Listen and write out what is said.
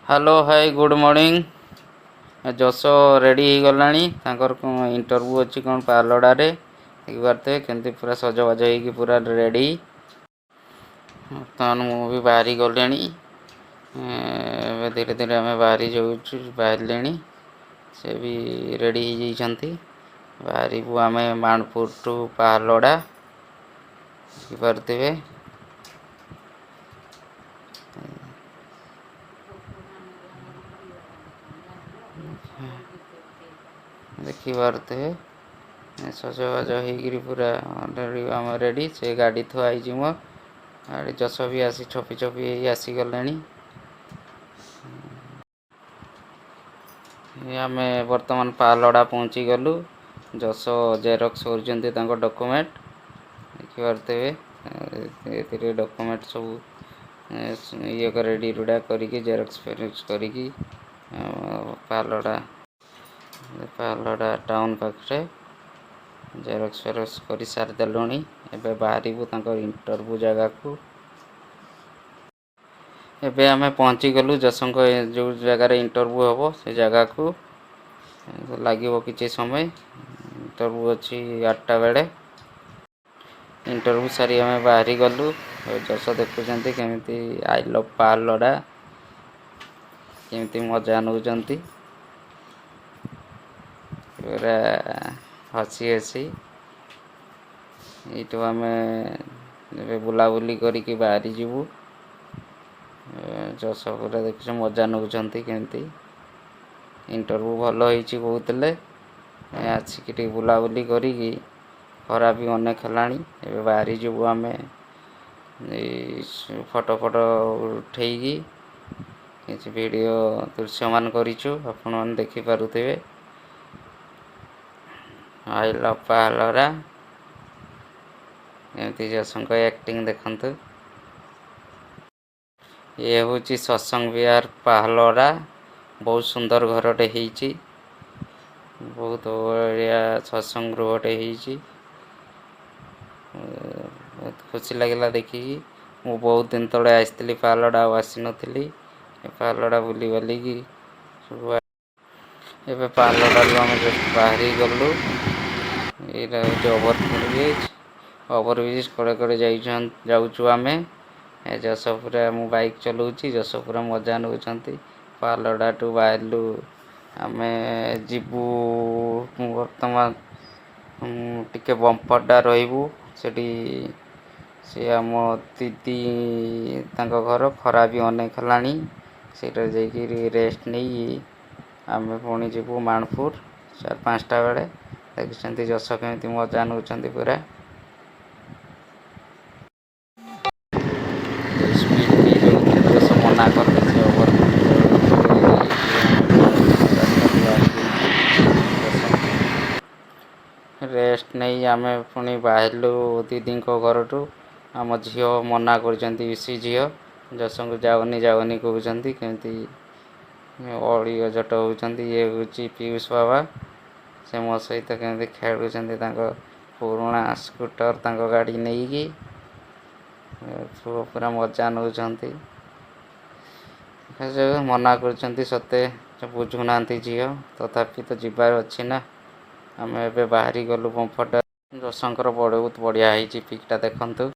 Hello, hi, good morning. ଯଶ ready ହେଇଗଲାଣି। ତାଙ୍କର କ'ଣ ଇଣ୍ଟରଭ୍ୟୁ ଅଛି କ'ଣ ପାଲଡ଼ାରେ। ଦେଖିପାରୁଥିବେ କେମିତି ପୁରା ସଜବାଜ ହେଇକି ପୁରା ରେଡ଼ି। ବର୍ତ୍ତମାନ ମୁଁ ବି ବାହାରି ଗଲିଣି। ଏବେ ଧୀରେ ଧୀରେ ଆମେ ବାହାରି ଯାଉଛୁ, ବାହାରିଲେଣି। ସେ ବି ରେଡ଼ି ହେଇଯାଇଛନ୍ତି। ବାହାରିବୁ ଆମେ ମାଣପୁର ଟୁ ପାହାଲଡ଼ା। ଦେଖିପାରୁଥିବେ, ଦେଖିପାରୁଥିବେ, ସଜବାଜ ହେଇକିରି ପୁରା ଆମେ ରେଡ଼ି। ସେ ଗାଡ଼ି ଥୁଆ ହେଇଛି ମୋ ଗାଡ଼ି। ଯଶ ବି ଆସି ଛପି ଛପି ହେଇ ଆସିଗଲେଣି। ଆମେ ବର୍ତ୍ତମାନ ପାଲଡ଼ା ପହଞ୍ଚିଗଲୁ। ଯଶ ଜେରକ୍ସ କରୁଛନ୍ତି ତାଙ୍କ ଡକୁମେଣ୍ଟ। ଦେଖିପାରୁଥିବେ, ଏଥିରେ ଡକୁମେଣ୍ଟ ସବୁ ଇଏ ରେଡ଼ି ରୁଡ଼ା କରିକି, ଜେରକ୍ସ ଫେରକ୍ସ କରିକି ପାଲଡ଼ା ପାଲଡ଼ା ଟାଉନ୍ ପାଖରେ ଜେରକ୍ସ ଫେରକ୍ସ କରି ସାରିଦେଲୁଣି। ଏବେ ବାହାରିବୁ ତାଙ୍କ ଇଣ୍ଟରଭ୍ୟୁ ଜାଗାକୁ। ଏବେ ଆମେ ପହଞ୍ଚିଗଲୁ ଯଶଙ୍କ ଯେଉଁ ଜାଗାରେ ଇଣ୍ଟରଭ୍ୟୁ ହେବ ସେ ଜାଗାକୁ। ଲାଗିବ କିଛି ସମୟ। ଇଣ୍ଟରଭ୍ୟୁ ଅଛି 8ଟା ବେଳେ। ଇଣ୍ଟରଭ୍ୟୁ ସାରି ଆମେ ବାହାରି ଗଲୁ। ଯଶ ଦେଖୁଛନ୍ତି କେମିତି I love Pahalada, କେମିତି ମଜା ନେଉଛନ୍ତି ପୁରା ହସି ହସି। ଏଇଠୁ ଆମେ ଏବେ ବୁଲାବୁଲି କରିକି ବାହାରି ଯିବୁ। ଯଶ ପୁରା ଦେଖୁଛ ମଜା ନେଉଛନ୍ତି କେମିତି। ଇଣ୍ଟରଭ୍ୟୁ ଭଲ ହେଇଛି କହୁଥିଲେ। ଆସିକି ଟିକେ ବୁଲାବୁଲି କରିକି, ଖରା ବି ଅନେକ ହେଲାଣି, ଏବେ ବାହାରି ଯିବୁ ଆମେ। ଏଇ ଫଟୋ ଫଟୋ ଉଠେଇକି କିଛି ଭିଡ଼ିଓ ଦୃଶ୍ୟମାନ କରିଛୁ, ଆପଣମାନେ ଦେଖିପାରୁଥିବେ। I love Pahalora. ଏମିତି ଯଶଙ୍କ ଆକ୍ଟିଂ ଦେଖନ୍ତୁ। ଇଏ ହେଉଛି ସତ୍ସଙ୍ଗ ବିହାର ପାହାଲରା। ବହୁତ ସୁନ୍ଦର ଘରଟେ ହେଇଛି, ବହୁତ ବଢ଼ିଆ ସତ୍ସଙ୍ଗ ଗୃହଟେ ହେଇଛି। ବହୁତ ଖୁସି ଲାଗିଲା ଦେଖିକି। ମୁଁ ବହୁତ ଦିନ ତଳେ ଆସିଥିଲି ପାହାଲଡ଼ା, ଆଉ ଆସିନଥିଲି। ପାହାଲଡ଼ା ବୁଲି ବାଲିକି ସବୁ। ଏବେ ପାହାଲଡ଼ାରୁ ଆମେ ଜଷ୍ଟ ବାହାରି ଗଲୁ। ଏଇଟା ହେଉଛି ଓଭର ବ୍ରିଜ୍। ଓଭର ବ୍ରିଜ୍ କଡ଼େ କଡ଼େ ଯାଉଛୁ ଆମେ। ଯଶ ପୁରା, ମୁଁ ବାଇକ୍ ଚଲାଉଛି, ଯଶ ପୁରା ମଜା ନେଉଛନ୍ତି। ପାହାଲଡ଼ାଠୁ ବାହାରିଲୁ ଆମେ, ଯିବୁ ବର୍ତ୍ତମାନ ଟିକେ ବମ୍ପରଟା ରହିବୁ ସେଠି। ସେ ଆମ ଦିଦି ତାଙ୍କ ଘର। ଖରା ବି ଅନେକ ହେଲାଣି। ସେଇଟାରେ ଯାଇକି ରେଷ୍ଟ ନେଇକି ଆମେ ପୁଣି ଯିବୁ ମାଣପୁର 4-5ଟା ବେଳେ। ଦେଖୁଛନ୍ତି ଯଶ କେମିତି ମଜା ନେଉଛନ୍ତି ପୁରା ସ୍ପିଡ଼ ଯାଉଥିଲେ। ଯଶ ମନା କଲେ। ସେ ଓଭର ରାସ୍ତାକୁ ବାହାରି ଯାଇଛୁ। ରେଷ୍ଟ ନେଇ ଆମେ ପୁଣି ବାହାରିଲୁ ଦିଦିଙ୍କ ଘରଠୁ। ଆମ ଝିଅ ମନା କରୁଛନ୍ତି, ୟୁସି ଝିଅ, ଯଶଙ୍କୁ ଯାଉନି ଯାଉନି କହୁଛନ୍ତି, କେମିତି ଅଳି ଅଝଟ ହେଉଛନ୍ତି। ଇଏ ହେଉଛି ପିୟୁଷ ବାବା। ସେ ମୋ ସହିତ କେମିତି ଖେଳୁଛନ୍ତି ତାଙ୍କ ପୁରୁଣା ସ୍କୁଟର, ତାଙ୍କ ଗାଡ଼ି ନେଇକି ପୁଅ ପୁରା ମଜା ନେଉଛନ୍ତି। ମନା କରୁଛନ୍ତି ସତେ, ବୁଝୁନାହାନ୍ତି ଝିଅ, ତଥାପି ତ ଯିବାର ଅଛି ନା। ଆମେ ଏବେ ବାହାରି ଗଲୁ ବମ୍ଫଟା। ଯଶଙ୍କର ବହୁତ ବଢ଼ିଆ ହେଇଛି ପିକ୍ଟା, ଦେଖନ୍ତୁ।